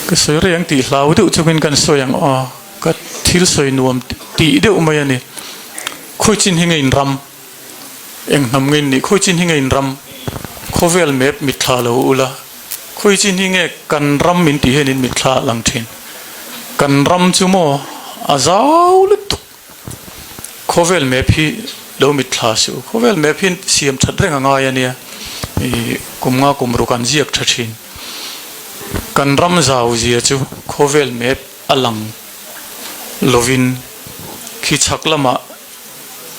Ka sawi reng tih hlau deuh chungin kan sawi ang aw, ka thil sawi nuam tih deuh mai a ni. Khawi chin hi nge in ram? Eng hnam nge in nih? Khawi chin hi nge in ram? Khawvel map mitthla lo ula, khawi chin hi nge kan ram min tih hian in mitthla a lang thin. Kan ram chu maw a zau lutuk. Khawvel map hi lo mitthla suh u. Khawvel map hi siam that reng a ngai a nia. Ih kum nga kum ruk an ziak tha thin. Kan ram zau zia chu khawvel map a lang lovin khi chhak lamah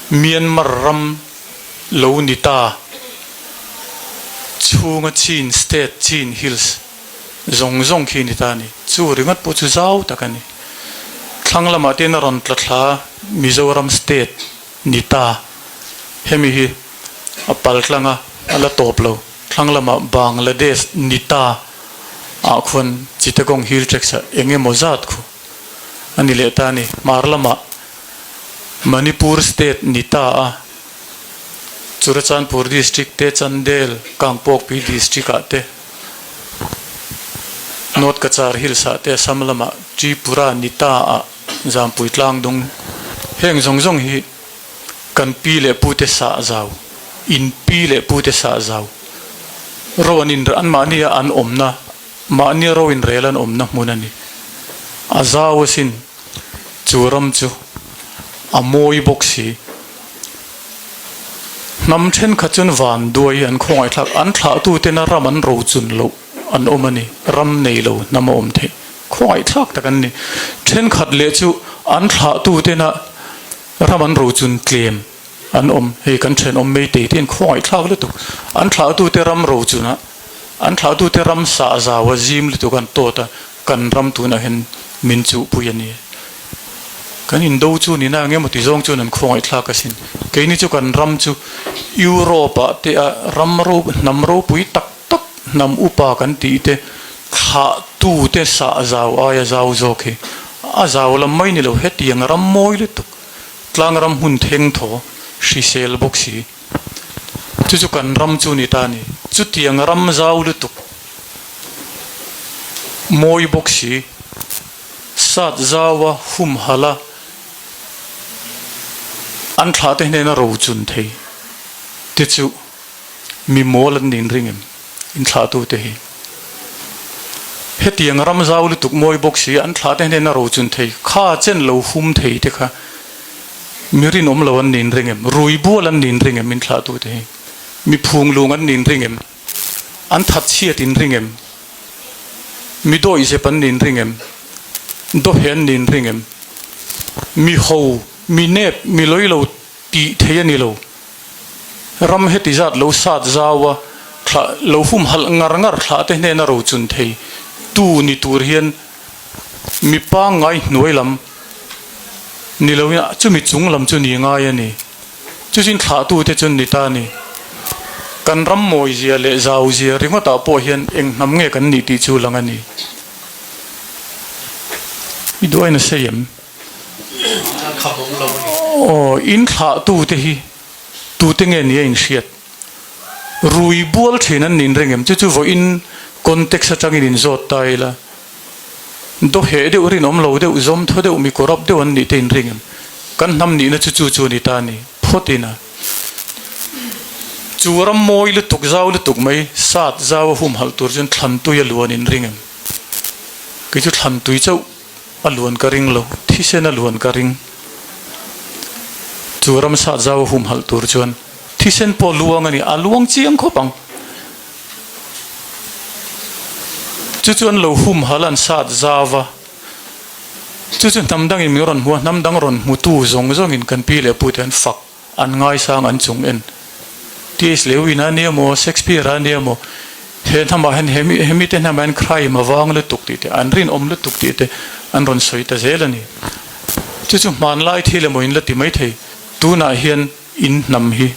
Myanmar ram lo ni ta chhunga Chin State, Chin Hills zawng zawng khi ni ta a ni. Chu ringawt pawh chu zau tak a ni. Thlang lamah te hian a rawn tla thla Mizoram State ni ta. Hemi hi a pal tlang a, a la tawp lo. Thlang lamah Bangladesh ni ta ah khuan Chittagong Hill Tracts ah eng emaw zat khu a ni leh ta a ni. Hmar lamah Manipur State ni ta a, Churachandpur District te, Chandel, Kangpokpi District ah te, North Cachar Hills ah te, Assam lamah Tripura ni ta ah Zampui Tlangdung heng zawng zawng hi kan pi leh pu te sah zau, in pi leh pu te sah zau ro an in anmahni a an awmna, mahni ro inrel an awmna hmun a ni. A zau asin. Chu ram chu a mawi bawk si. Hnam thenkhat chuan van duai an khawngaihthlak, an thlahtutena ram an rochun loh an awm a ni. Ram nei lo hnam a awm theih. Khawngaihthlak tak an ni. Thenkhat leh chu an thlahtutena ram an rochun tlem an awm. Hei kan thenawm Meitei te hian khawngaihthlak lutuk. An thlahtute ram rochunah, an thlahtute ram sah zau a zim lutuk an tawt a. Kan ram tunah hian min chuhpui a ni. Kan indo chu ni na eng emaw ti zawng chuan an khawngaihthlak asin. Keini chu kan ram chu Europe-ah te a ram ro hnam ropui tak tak hnam upa kan tih te thlahtu te sah zau aia zau zawk hi a zau lam mai ni lo hetiang ram mawi lutuk tlang ram hmun theng thaw hrisel bawk si. Chu chu kan ram chu ni ta a ni. Chutiang ram zau lutuk mawi bawk si, sat zaua humhalh a an thlah te hnena rochun thei te chu mi mawl an nin ring em inthlahtute hi. Hetiang ram zau lutuk mawi bawk si, an thlah te hnena rochun thei kha chen lo hum thei te kha Mi rinawm lo an nin ring em? Rui bual an nin ring em min thlahtute hi? Mi phunglung an nin ring em? An thatchhiat in ring em? Mi dawihzep an nin ring em? Dawhe an nin ring em? Mi ho, mi nep, mi lawilo tih thei a ni lo. Ram heti zat lo sat zau a, thlah lo humhalh ngar ngar thlah te hnena rochun thei tu ni tur hian Mi pangngai hnuai lam ni loin chumi chung lam chu ni ngai a ni. Chuchin thlahtute chu ni ta a ni. Kan ram mawizia leh zauzia ringawtah pawh hian eng hnam nge kan nih tih chu lang a ni. I duh ain a sei em? Aw, in thlahtute hi tute nge ni a inhriat? Rui bual thin an nin reng em? Chu chu vawiin context atangin inzawt ta ila. Dawheh deuh, rinawm lo deuh, zawm thaw deuh, mi corrupt deuh an nih te inring em? Kan hnam nihna chu chu chu a ni ta a ni. Phawt ina. Chu ram mawi lutuk, zau lutuk mai, sat zau a humhalh tur chuan thlan tui a luan inring em? Kei chu thlan tui chauh a luan ka ring lo, thisen a luan ka ring. Chu ram sat zau a humhalh tur chuan thisen pawh luang a ni, a luang chiang khawp ang. Chu chu an lo humhalh an sat zau a, chu chu hnam dangin min rawn hmu a, hnam dang rawn hmutu zawng zawngin kan pi leh pute an fak, an ngaisang, an chung en. TS Lewin a nia maw, Shakespeare a nia maw, he hnamah hian he he mite hnamah hian crime a vang lutuk tih te, an rinawm lutuk tih te an rawn sawi ta zel a ni. Chu chu hmanlai thil emaw in la ti maithei, tunah hian In hnam hi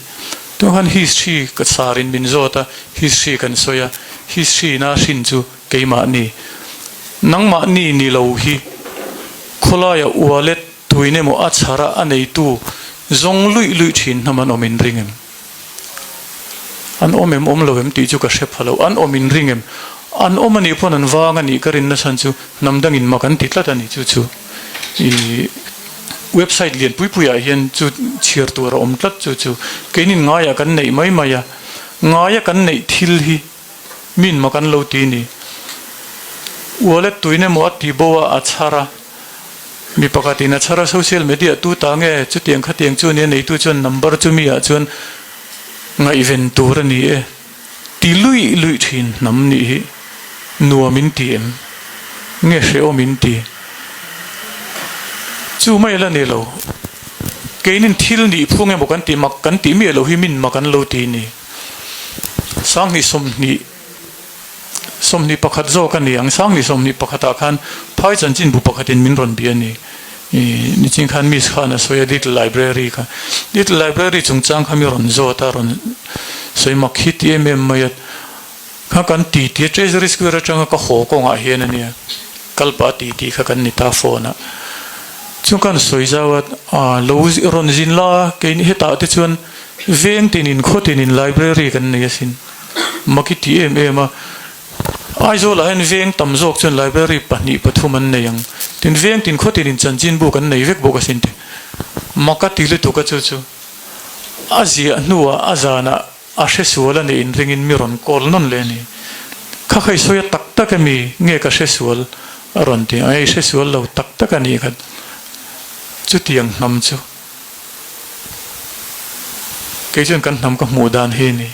tunah khan history ka sar in min zawt a, history kan sawi a, history na hrin chu keimahni, nangmahni ni lo hi khawlaia wallet tuin emaw a chhar a a neitu zawng luih luih thin hnam an awm in ring em? An awm em awm lo em tih chu ka hre pha lo, an awm in ring em? An awm a nih pawn an vang a nih ka rinna chhan chu hnam dangin mak an ti tlat a ni. Chu chu i website lian pui puiah hian chu chhiar tur a awm tlat chu chu keinin ngaiah kan neih mai mai a, ngaia kan neih thil hi min mak an lo ti ni. Wallet tuin emaw a ti bo a, a chhar a, mi pakhatin a chhar a, social media tu ta nge chutiang khatiang chu nia neitu chuan number chu mi ah chuan ngaihven tur a ni e. Ti luih luih thin hnam nih hi nuam in ti em? Nge hrehawm in ti? Chu mai la ni lo. Keinin thil nih phung emaw kan tih mak kan tih miah loh hi min mak an lo ti ni. Sanghnih 20 21 zawk a ni ang. Sanghnih 21 ah khan phai chanchinbu pakhatin min rawn bia a ni. Nichin khan Miss khan a sawi a Little Library kha. Little Library chungchang kha mi rawn zawt a, rawn sawi mak hi ti em em mai a. Kha kan ti ti a, Treasury Square atanga ka haw kawngah hian a nia, kal pah ti ti kha kan ni ta phone ah. Chuan khan sawi zau a, ah lo rawn zin la, keini hetah te chuan veng tinin khaw tinin library kan nei asin. Mak i ti em em a. Aizawlah hian veng tam zawk chuan library 2 3 an nei ang. Tin veng tin khaw tinin chanchinbu kan nei vek bawk asin te. Mak a ti lutuk a chu chu. A ziah hnuah a zanah a hre sual a nih inringin mi rawn call nawn leh a ni. Kha kha i sawi a tak tak emi nge ka hre sual a rawn ti a, i hre sual lo tak tak a nih kha. Chutiang hnam chu kei chuan kan hnam ka hmuh dan hi a ni.